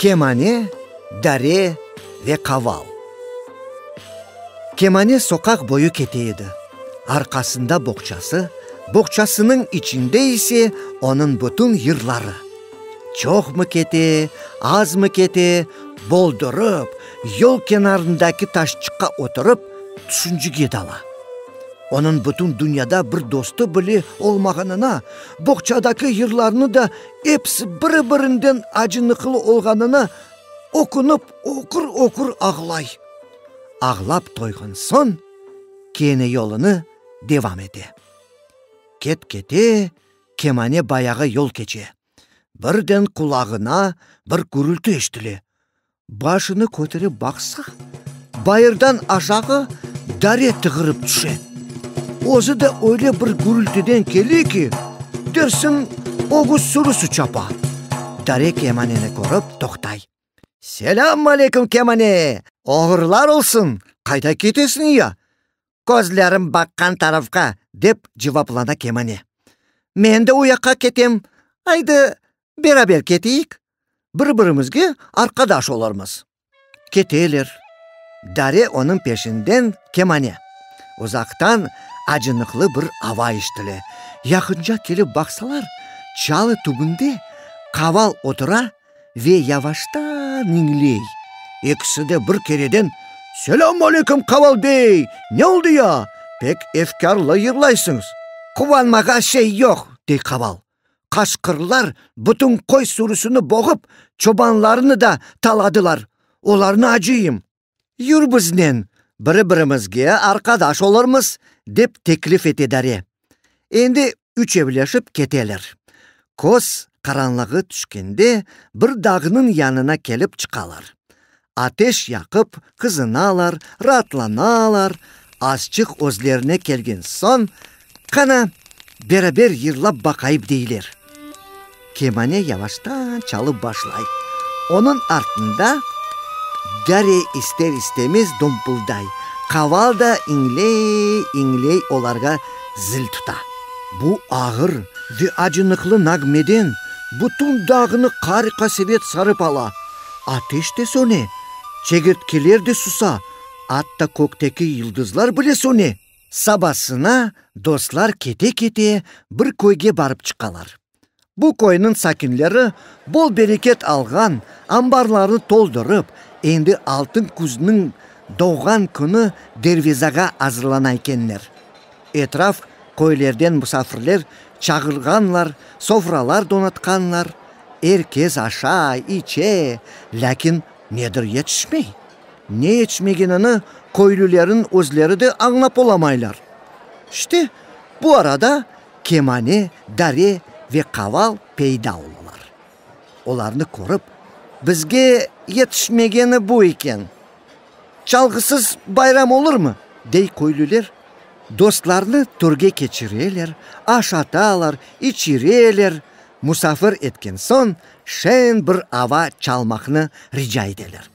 Kemane, dare ve qaval. Kemane soqaq boyu kete edi. Arqasında boğçası, boğçasınıñ içinde ise onıñ bütün yırları. Çoqmı kete, azmı kete, boldurıp, yol kenarındaki taşçıqqa oturıp, tüşüncige dala. Onıñ bütün dünyada bir dostu bile olmağanına, boğçadaki yırlarnı da episi biri-birinden acınıqlı olğanına ökünip, ökür-ökür ağlay. Ağlap toyğan soñ, kene yolunı devam ete. Ket-kete, kemane bayağı yol keçe. Birden qulağına bir gürülti eşitile. Başını köterip baqsa, bayırdan aşağı dare tığırıp tüşe. Özü de öyle bir gürültiden kele ki, dersiñ, ögüz sürüsi çapa. Dare kemaneni körip toqtay. Selâm aleyküm, kemane! Oğurlar olsun, qayda ketesiñ ya? Közlerim baqqan tarafqa, dep cevaplana kemane. Men de o yaqqa ketem. Aydı, beraber keteyik. Bir-birimizge arqadaş olurmız. Keteler. Dare onıñ peşinden kemane. Uzaqtan acınıqlı bir ava eşitile. Yaqınca kelip baqsalar, çalı tübünde qaval otura ve yavaştan iñley. Ekisi de bir kereden, Selâm aleyküm, Qaval bey! Ne oldı ya? Pek efkârlı yırlaysıñız. Quvanmağa şey yoq, dey Qaval. Qaşqırlar bütün qoy sürüsini boğıp, çobanlarnı da taladılar. Olarnı acıyım. Yür biznen, biri-birimizge arqadaş olurmız, dep teklif ete Dare. Endi üçevleşip keteler. Köz qaranlığı tüşkende bir dağnıñ yanına kelip çıqalar. Ateş yaqıp qızınalar, raatlanalar, azçıq özlerine kelgen soñ, qana, beraber yırlap baqayıp deyler. Kemane yavaştan çalıp başlay. Onıñ artında Dare ister-istemez dompılday, qaval da iñley-iñley olarğa zil tuta. Bu ağır ve acınıqlı nağmeden bütün dağnı qaar-qasevet sarıp ala. Ateş de söne, çegirtkeler de susa, atta kökteki yıldızlar bile söne. Sabasına dostlar kete-kete bir köyge barıp çıqalar. Bu köyniñ sakinleri bol bereket alğan ambarlarını toldurıp, endi altın küzniñ doğğan künü dervizağa azırlana ekenler. Etraf köylerden musafirler çağırğanlar, sofralar donatqanlar. Er kes aşay, içe, lâkin nedir yetişmey. Ne yetişmegenini köylülerniñ özleri de añlap olamaylar. İşte, bu arada kemane, dare ve qaval peyda olalar. Olarnı körip, bizge yetişmegeni bu eken. Çalğısız bayram olurmı? dey köylüler. Dostlarnı törge keçireler, aşatalar, içireler. Musafir etken soñ, şeñ bir ava çalmaqnı rica eteler.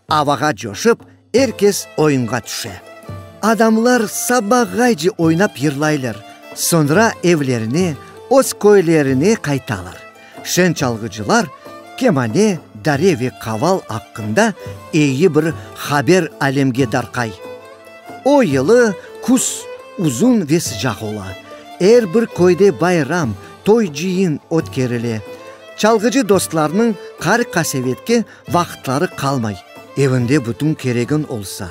Avağa coşıp, er kes oyunğa tüşe. Adamlar sabağayce oynap yırlaylar, soñra evlerine, öz köylerine qaytalar. Şeñ çalğıcılar kemane, dare ve qaval aqqında eyi bir haber alemge darqay. O yılı küz uzun ve sıcaq ola. Er bir köyde bayram, toy-cıyın ötkerile. Çalğıcı dostlarnıñ qaar-qasevetke vaqıtları qalmay. Evinde bütün keregin olsa,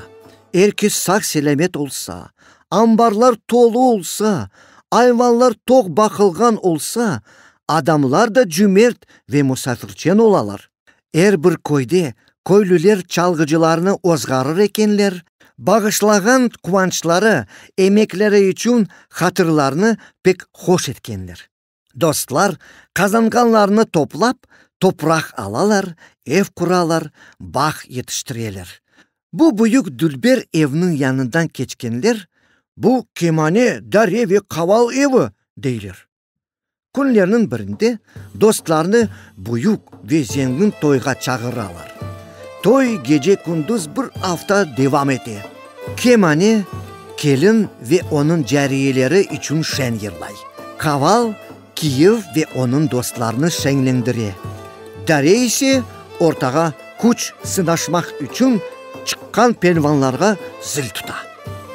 er kes sağ-selâmet olsa, ambarlar tolu olsa, ayvanlar toq baqılğan olsa, adamlar da cümert ve musafirçen olalar. Er bir köyde köylüler çalğıcılarnı ozğarır ekenler, bağışlağan quvançları, emekleri içün hatırlarını pek hoş etkenler. Dostlar qazanğanlarını toplap, topraq alalar, ev quralar, bağ yetiştireler. Bu büyük dülber evniñ yanından keçkenler, Bu kemane, dare ve qaval evi, deyler. Künlerniñ birinde dostlarnı büyük ve zengin toyğa çağıralar. Toy gece-kündüz bir afta devam ete. Kemane, kelin ve onıñ cariyeleri içün şeñ yırlay. Qaval, kiyev ve onıñ dostlarını şeñlendire. Dare ise. Ortağa küç sınaşmaq içün çıqqan pelvanlarğa zil tuta.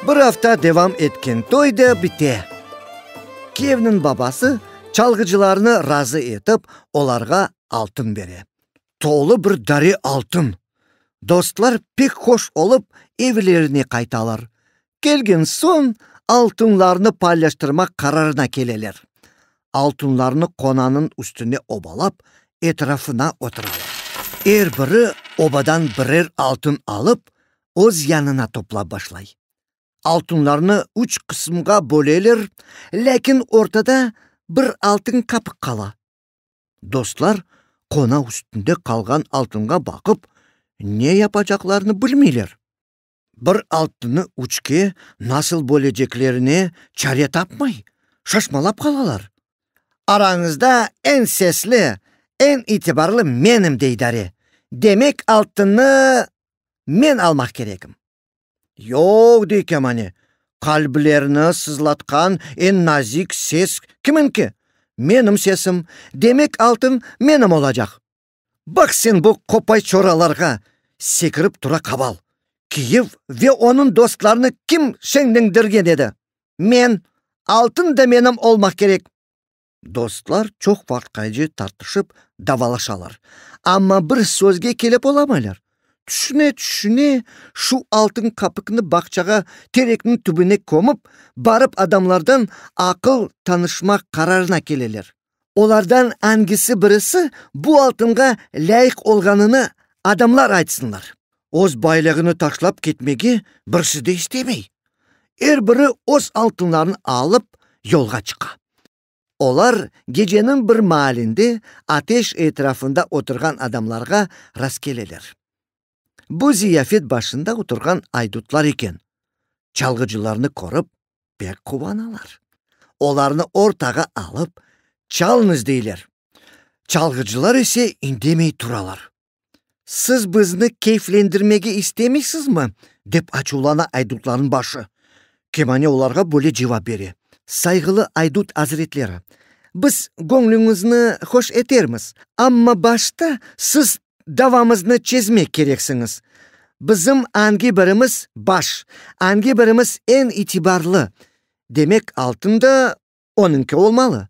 Bir afta devam etken toy da bite. Kiyevniñ babası çalğıcılarnı razı etip, olarğa altın bere. Tolu bir dare altın. Dostlar pek hoş olıp, evlerine qaytalar. Kelgen soñ, altınlarnı paylaştırmaq qararına keleler. Altınlarnı qonanıñ üstüne obalap, etrafına oturalar. Er biri obadan birer altın alıp, öz yanına toplap başlay. Altınlarnı üç qısımğa böleler, lâkin ortada bir altın kapik qala. Dostlar qona üstünde qalğan altınğa baqıp, ne yapacaqlarını bilmeyler. Bir altınnı üçke nasıl böleceklerine çare tapmay, şaşmalap qalalar. Arañızda eñ sesli, eñ itibarlı menim, dey Dare. Demek, altınnı men almaq kerekim. Yoq, dey Kemane, qalblerni sızlatqan eñ nazik ses kiminki? Menim sesim, demek altın menim olacaq. Baq sen bu qopay çoralarğa, sekirip tura Qaval. Kiyev ve onıñ dostlarını kim şeñlendirgen edi? Men! Altın da menim olmaq kerek! Dostlar çoq vaqtqace tartışıp, davalaşalar. Amma bir sözge kelip olamaylar. Tüşüne-tüşüne, şu altın kapikni bağçağa terekniñ tübüne kömip, barıp adamlardan aqıl tanışmaq qararına keleler. Olardan angisi birisi bu altınğa lâyıq olğanını adamlar aytsınlar. Öz baylığını taşlap ketmege birisi de istemey. Er biri öz altınlarını alıp yolğa çıqa. Olar geceniñ bir maalinde ateş etrafında oturğan adamlarğa rastkeleler. Bu ziyafet başında oturğan aydutlar eken. Çalğıcılarnı körip, pek quvanalar. Olarnı ortağa alıp, çalıñız deyler. Çalğıcılar ise indemey turalar. Siz bizni keyflendirmege istemeysizmi? dep açuvlana aydutlarnıñ başı. Kemane olarğa böyle cevap bere, Sayğılı aydut azretleri, biz göñlüñizni hoş etermiz, amma başta siz davamıznı çezmek kereksiñiz. Bizim angi birimiz baş, angi birimiz eñ itibarlı, demek altın da onıñki olmalı.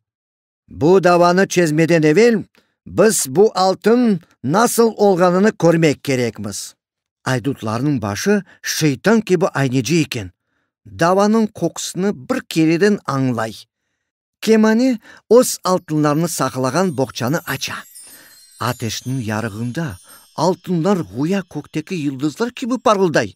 Bu davanı çezmeden evel biz bu altın nasıl olğanını körmek kerekmiz. Aydutlarnıñ başı şeytan kibi ayneci eken, davanıñ qoqusını bir kereden añlay. Kemane öz altınlarını saqlağan boğçanı aça. Ateşniñ yarığında altınlar güya kökteki yıldızlar kibi parılday.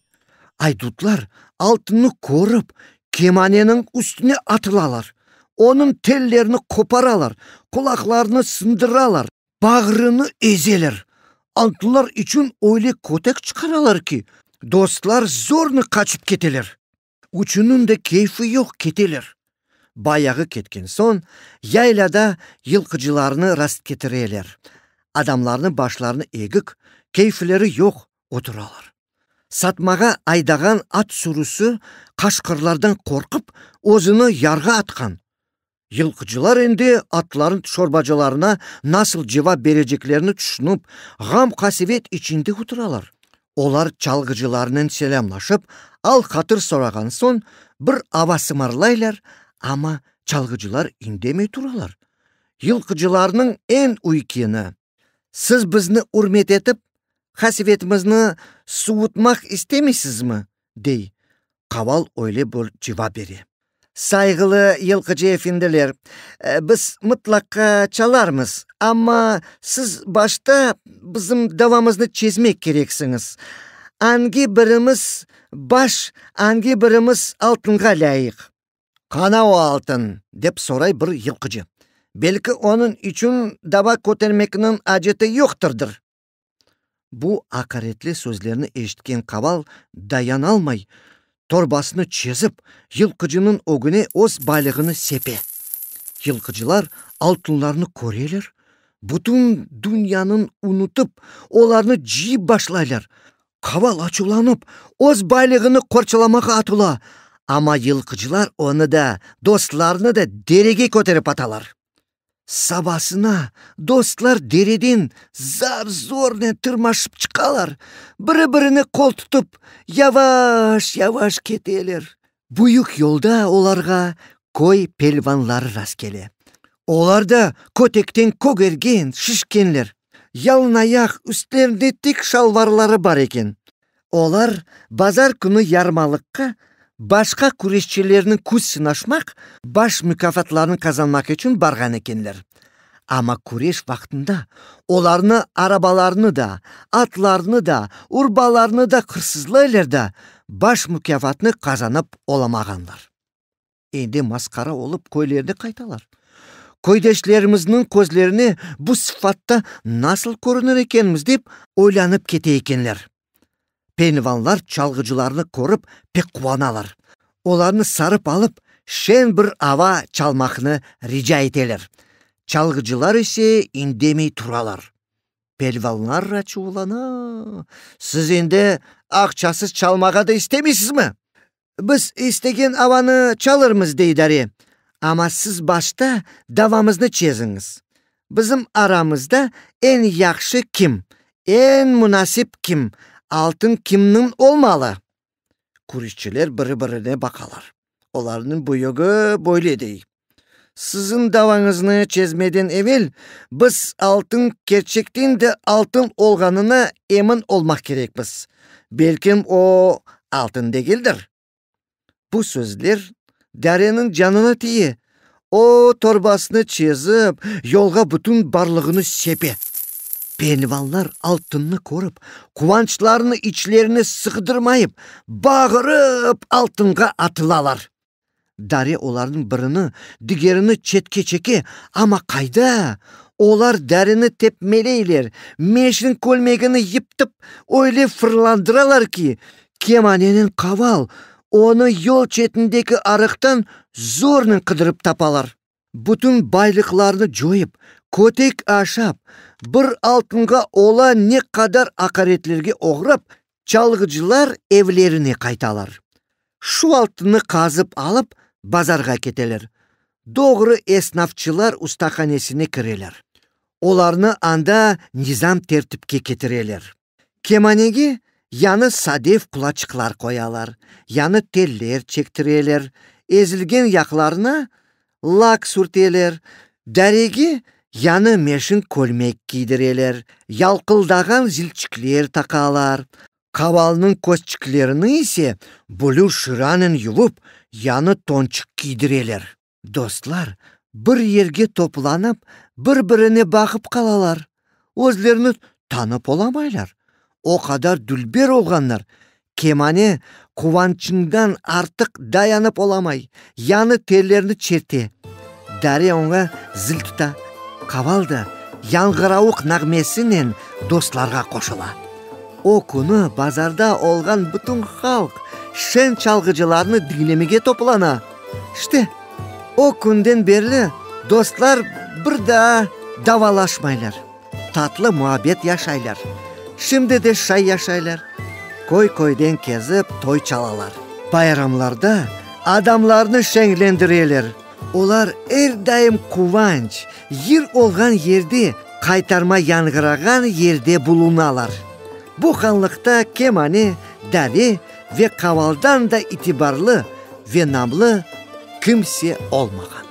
Aydutlar altınnı körip, kemaneniñ üstüne atılalar, onıñ tellerini qoparalar, qulaqlarını sındıralar, bağrını ezeler. Altınlar içün öyle kötek çıqaralar ki, dostlar zornen qaçıp keteler. Üçüniñ de keyfi yoq, keteler. Bayağı ketken soñ, yaylada yılqıcılarnı rastketireler. Adamlarnıñ başlarını egik, keyfleri yoq, oturalar. Satmağa aydağan at sürüsi qaşqırlardan qorqıp, özüni yarğa atqan. Yılqıcılar endi atlarnıñ şorbacılarına nasıl cevap bereceklerini tüşünip, ğam-qasevet içinde oturalar. Olar çalğıcılarnen selâmlaşıp, al-hatır sorağan soñ, bir ava sımarlaylar, amma çalğıcılar indemey turalar. Yılqıcılarnıñ eñ üykeni, Siz bizni ürmet etip, qasevetimizni suvutmaq istemeysizmi? dey. Qaval öyle bir cevap bere. Sayğılı yılqıcı efendiler, biz mıtlaqa çalarmız, amma siz başta bizim davamıznı çezmek kereksiñiz. Angi birimiz baş, angi birimiz altınğa lâyıq? Qana o altın? dep soray bir yılqıcı. Belki onıñ içün dava kötermekniñ aceti yoqtırdır? Bu aqaretli sözlerni eşitken qaval dayanalmay, torbasını çezip, yılqıcınıñ ögüne öz baylığını sepe. Yılqıcılar altınlarnı köreler, bütün dünyanı unutıp, olarnı cıyıp başlaylar. Qaval açuvlanıp, öz baylığını qorçalamağa atıla, amma yılqıcılar onı da, dostlarını da derege köterip atalar. Sabasına dostlar dereden zar-zornen tırmaşıp çıqalar, biri-birine qol tutıp, yavaş-yavaş keteler. Büyük yolda olarğa köy pelvanları rastkele. Olar da kötekten kögergen, şişkenler. Yalınayaq, üstlerinde tek şalvarları bar eken. Olar bazar künü yarmalıqqa başqa küreşçilerniñ küç sınaşmaq, baş mukâfatlarnı qazanmaq içün barğan ekenler. Amma küreş vaqtında olarnı arabalarını da, atlarını da, urbalarını da hırsızlaylar da, baş mukâfatnı qazanıp olamağanlar. Endi masqara olıp köylerine qaytalar. Köydeşlerimizniñ közlerine bu sıfatta nasıl körünir ekenmiz dep oylanıp kete ekenler. Pelvanlar çalğıcılarnı körip pek quvanalar. Olarnı sarıp alıp, şeñ bir ava çalmaqnı rica eteler. Çalğıcılar ise indemey turalar. Pelvanlar açuvlana, Siz endi aqçasız çalmağa da istemeysizmi? Biz istegen avanı çalırmız, dey Dare, amma siz başta davamıznı çeziñiz. Bizim aramızda eñ yahşı kim, eñ munasip kim, altın kimniñ olmalı? Küreşçiler biri-birine baqalar. Olarnıñ büyügi böyle dey, Siziñ davañıznı çezmeden evel biz altın kerçekten de altın olğanına emin olmaq kerekmiz. Belkim o altın degildir? Bu sözler Dareniñ canına tiye. O torbasını çezip, yolğa bütün barlığını sepe. Pelvanlar altınnı körip, quvançlarını içlerine sığdırmayıp, bağırıp altınğa atılalar. Dare olarnıñ birini, digerini çetke çeke, amma qayda? Olar Dareni tepmeleyler, meşin kölmegini yıptıp, öyle fırlandıralar ki, kemanenen qaval onı yol çetindeki arıqtan zornen qıdırıp tapalar. Bütün baylıqlarını coyıp, kötek aşap, bir altınğa ola ne qadar aqaretlerge oğrap, çalğıcılar evlerine qaytalar. Şu altınnı qazıp alıp, bazarğa keteler. Doğru esnafçılar ustahanesine kireler. Olarnı anda nizam-tertipke ketireler. Kemanege yañı sadef qulaçıqlar qoyalar, yañı teller çektireler, ezilgen yaqlarına lak sürteler, darege yañı meşin kölmek kiydireler, yalqıldağan zilçikler taqalar, qavalnıñ közçiklerini ise bülür şıranen yuvıp, yañı tonçıq kiydireler. Dostlar bir yerge toplanıp, bir-birine baqıp qalalar. Özlerini tanıp olamaylar. O qadar dülber olğanlar. Kemane quvançından artıq dayanıp olamay, yañı tellerini çerte. Dare oña zil tuta. Qaval da yañğıravuq nağmesinen dostlarğa qoşula. O künü bazarda olğan bütün halq şeñ çalğıcılarnı diñlemege toplana. İşte, o künden berli dostlar bir daa davalaşmaylar, tatlı muabbet yaşaylar. Şimdi de şay yaşaylar, köy-köyden kezip toy çalalar. Bayramlarda adamlarnı şeñlendireler. Olar er daim quvanç, yır olğan yerde, qaytarma yañğırağan yerde bulunalar. Bu hanlıqta kemane, dave ve qavaldan da itibarlı ve namlı kimse olmağan.